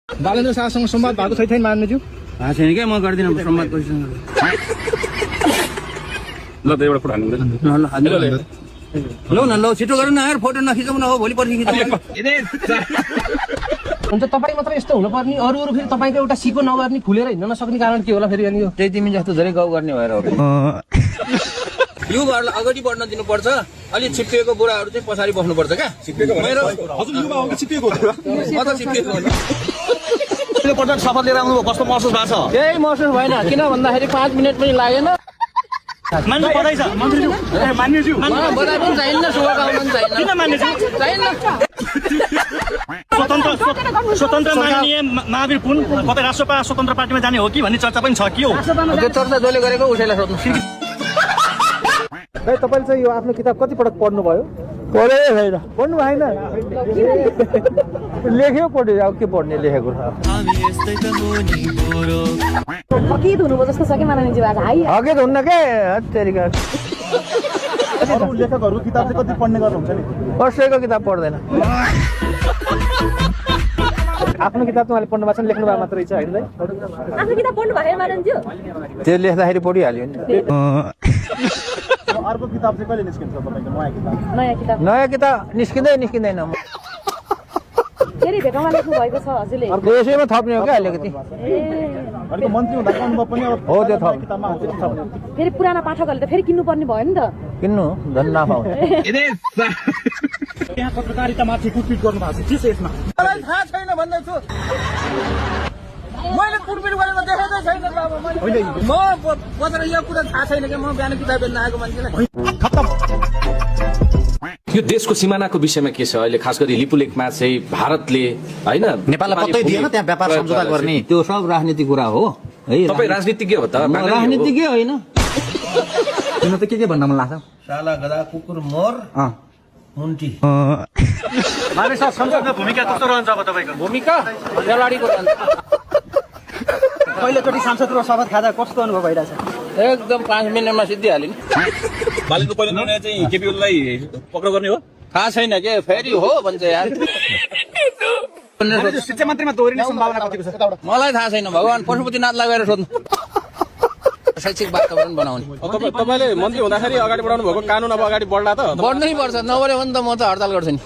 बालेन्द्र शाहसँग संवाद भएको छैन मान्नेज्यू? भएको छैन क्या, म गर्दिनँ संवाद कोहीसँग। ल त एउटा फोटो हाल्नु लौ न, लौ छिटो गरौँ न यार, फोटो नखिचौँ न, हो भोलि पर्सि खिचौँ। हुन्छ तपाईँ मात्र यस्तो हुनुपर्ने, अरू फेरि तपाईँको एउटा सिको नगर्ने, खुलेर हिँड्न नसक्ने कारण के होला फेरि? अनि यो त्यही तिमी जस्तो धेरै गाउँ गर्ने भएर हो। युवाहरूलाई अगाडि बढ्न दिनुपर्छ, अलिक छिप्पिएको बुढाहरू चाहिँ पछाडि बस्नुपर्छ क्या। मेरो हजुर युवा हो कि छिप्पिएको हो? म त छिप्पिएको हो। यो पटक शपथ लिएर आउनुभयो, कस्तो महसुस भएको छ? केही महसुस भएन, किन भन्दाखेरि 5 मिनट पनि लागेन। मान्नु बधाई छ मन्त्रीज्यू। ए मान्यज्यू, मलाई बधाई पनि चाहिन्न, शुभकामना पनि चाहिन्न। किन मान्यज्यू? चाहिन्न। स्वतन्त्र माननीय महावीर पुन कतै राष्ट्रपा स्वतन्त्र पार्टीमा जाने हो कि भन्ने चर्चा पनि छ कि हो? त्यो चर्चा जसले गरेको उसैलाई सोध्नु। तपाईँले चाहिँ यो आफ्नो किताब कति पटक पढ्नुभयो? पढे छैन, पढ्नु भएन, लेख्यो पढ्यो, अब के पढ्ने लेखेको छ। हकी धुनुभयो जस्तो छ कि माननीयज्यू आज हाई हके धुन्न के तेरिका। अरू लेखकहरू किताब चाहिँ कति पढ्ने गर्नुहुन्छ नि? कसैको किताब पढ्दैन। आफ्नो किताब त उहाँले पढ्नु भएको छ, लेख्नु भएको मात्रै छ होइन? आफ्नो किताब पढ्नु भयो माननीयज्यू? त्यो लेख्दाखेरि पढिहाल्यो नि। अर्को किताब चाहिँ कहिले निस्किन्छ तपाईँको नयाँ किताब? नयाँ किताब निस्किँदैन। फेरि भेटौँमा लेख्नु भएको छ हजुरले? यसैमा थप्ने हो क्या अलिकति। अलिक मन्त्री हुँदाको अनुभव पनि अब हो त्यो थप। किताबमा हाल्छ नि थप्ने। फेरि पुराना पाठकहरूले त फेरि किन्नुपर्ने भयो नि त। किन्नु धन नाफा हुन्छ। यहाँ पत्रकारितामाथि कुटपिट गर्नु भएको छ, के छ यसमा? मलाई थाहा छैन भन्दैछु। मैले कुटपिट गरेको देखेकै छैन बाबा। म बजार यो कुरा थाहा छैन कि म बिहान किताब हेर्न आएको मान्छेलाई। यो देशको सिमानाको विषयमा के छ अहिले, खास गरी लिपुलेखमा चाहिँ भारतले होइन नेपाललाई पत्तै दिएन त्यहाँ व्यापार सम्झौता गर्ने। त्यो सब राजनीतिक कुरा हो है। तपाईँ राजनीतिज्ञ हो त? राजनीतिज्ञ होइन। तिमीलाई त के भन्न मन लाग्छ? साला गधा कुकुर मोर मुन्टी। मानिस संसदको भूमिका कस्तो रहन्छ अब तपाईँको? भूमिका खेलाडीको पहिलोचोटि सांसदको शपथ खाँदा कस्तो अनुभव भइरहेछ? एकदम 5 मिनटमा सिद्धिहाल्यो नि। मालिकको पहिलो निर्णय चाहिँ केपी ओलीलाई पक्राउ गर्ने हो? थाहा छैन के, फेरि हो भन्छ यार। शिक्षा मन्त्रीमा दोहोरिने सम्भावना कतिको छ? मलाई थाहा छैन, भगवान् पशुपतिनाथलाई गएर सोध्नु। शैक्षिक वातावरण बनाउने तपाईँले मन्त्री हुँदाखेरि अगाडि बढाउनु भएको कानुन अब अगाडि बढ्ला त? बढ्नै पर्छ, नबढ्यो भने त म त हडताल गर्छु नि।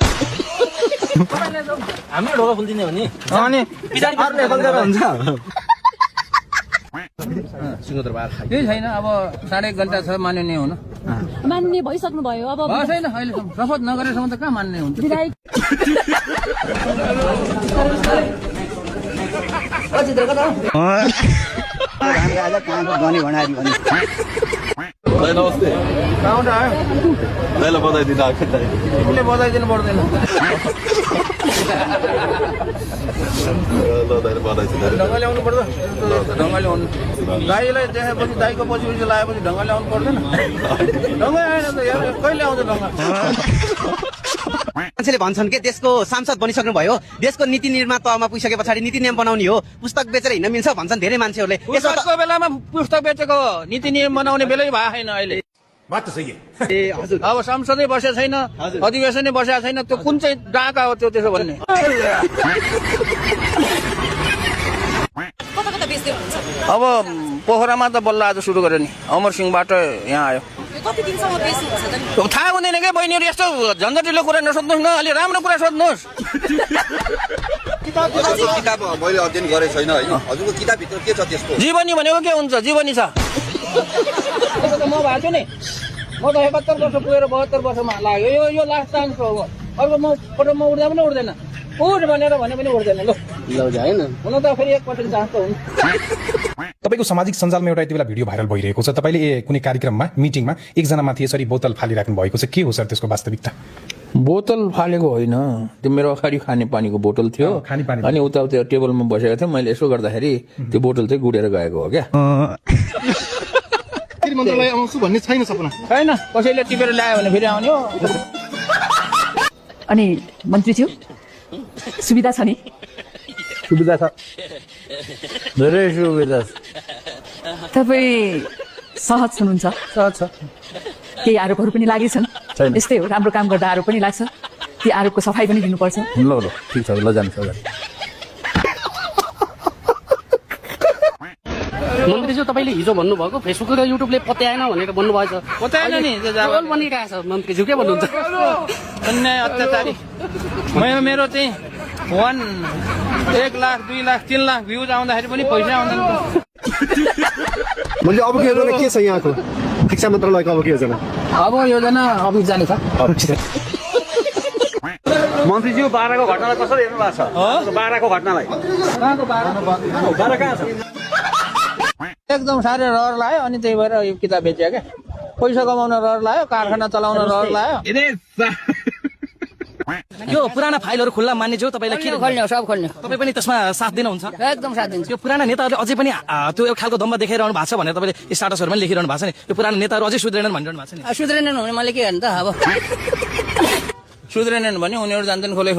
हाम्रो ढोका खुल्दिने हो नि। अनि हुन्छ केही छैन, अब 1.5 घन्टा छ मान्य हुन। मान्ने भइसक्नु भयो अब। भएको छैन अहिलेसम्म, शपथ नगरेसम्म त कहाँ मान्ने हुन्छ? विधायक नमस्ते। कहाँबाट आयो? ल बधाई दिन तिमीले बधाई दिनु पर्दैन। ढङ्गले आउनु पर्छ, ढङ्गले आउनु। गाईलाई देखेपछि दाईको पछि लगाएपछि ढङ्गले आउनु पर्दैन? ढङ्गै आएन त यार, कहिले आउँछ ढङ्ग? मान्छेले भन्छन् के देशको सांसद बनिसक्नु भयो, देशको नीति निर्मातामा पुगिसके पछाडि नीति नियम बनाउने हो, पुस्तक बेचेर हिँड्न मिल्छ भन्छन् धेरै मान्छेहरूले। पुस्तकको बेलामा पुस्तक बेचेको हो, नीति नियम बनाउने बेलै भएको छैन अहिले। बात त सही है। ए हजुर, अब संसदै बसेको छैन, अधिवेशनै बसेको छैन, त्यो कुन चाहिँ डाका हो त्यो त्यसो भन्ने? कता कता बेच्दै हुनुहुन्छ? अब पोखरामा त बल्ल आज सुरु गर्यो नि, अमरसिंहबाट यहाँ आयो। कति दिनसम्म बेच्नुहुन्छ त नि? थाहा हुँदैन क्या बहिनीहरू, यस्तो झन्झटिलो कुरा नसोध्नुहोस् न, अलि राम्रो कुरा सोध्नुहोस्। किताब मैले अध्ययन गरेँ छैन होइन, हजुरको किताबभित्र के छ त्यस्तो? जीवनी भनेको के हुन्छ? जीवनी छ। म भएको छु नि, म त 71 वर्ष पुगेर 72 वर्षमा लाग्यो। यो लास्ट चान्स हो। अर्को म पटक म उठ्दा पनि उठ्दैन, उठ भनेर भने पनि उठ्दैन। ल होइन, हुन त फेरि 1% चान्स त हुन्छ। तपाईको सामाजिक सञ्जालमा एउटा यति बेला भिडियो भाइरल भइरहेको छ। तपाईँले कुनै कार्यक्रममा मिटिङमा एकजना माथि यसरी बोतल फालिराख्नु भएको छ, के हो सर त्यसको वास्तविकता? बोतल फालेको होइन, त्यो मेरो अगाडि खाने पानीको बोतल थियो। अनि उता त्यो टेबलमा बसेको थियो, मैले यसो गर्दाखेरि त्यो बोतल चाहिँ गुडेर गएको हो क्या। मन्त्रालय आउँछु भन्ने छैन सपना? छैन, कसैले टिपेर ल्यायो भने फेरि आउने हो। अनि मन्त्रीज्यू सुविधा छ नि? सुविधा छ, धेरै सुविधा छ। तपाईँ सहज हुनुहुन्छ? सहज छ। केही आरोपहरू पनि लागेछन्? यस्तै हो, राम्रो काम गर्दा आरोप पनि लाग्छ, ती आरोपको सफाई पनि दिनुपर्छ। ल ल ठिक छ, ल जानुहोस्। जो तपाईँले हिजो भन्नुभएको फेसबुक र युट्युबले पत्याएन भनेर भन्नुभएको छ पत्याएन नि, त्यो जाबा। ट्रोल बनिरहेको छ मन्त्रीज्यू के भन्नुहुन्छ अन्याय अत्याचारी मेरो चाहिँ 1 लाख 2 लाख 3 लाख भ्युज आउँदाखेरि पनि पैसा आउँदैन। मैले अब के योजना के छ यहाँको शिक्षा मन्त्रालयको अब के योजना अब योजना अफिस जाने छ मन्त्रीज्यू बाह्रको घटनालाई कसरी हेर्नु भएको छ बाह्रको घटनालाई कहाँको बाह्र कहाँ छ एकदम साह्रै रहर लाग्यो अनि त्यही भएर यो किताब बेच्यो क्या पैसा कमाउन रहर लाग्यो कारखाना चलाउन रहर लाग्यो यो पुराना फाइलहरू खुल्ला मान्ने जो तपाईँलाई के खोल्ने सब खोल्ने तपाईँ पनि त्यसमा साथ दिनुहुन्छ एकदम साथ दिन्छ यो पुराना नेताहरूले अझै पनि त्यो एक खालको दम्ब देखाइरहनु भएको छ भनेर तपाईँले स्टाटसहरूमा लेखिरहनु भएको छ नि यो पुराना नेताहरू अझै सुध्रेनन् भनिरहनु भएको छ नि सुध्रेनन् भने मैले के गर्नु त अब सुध्रेनन् भने उनीहरू जान्छन् खोले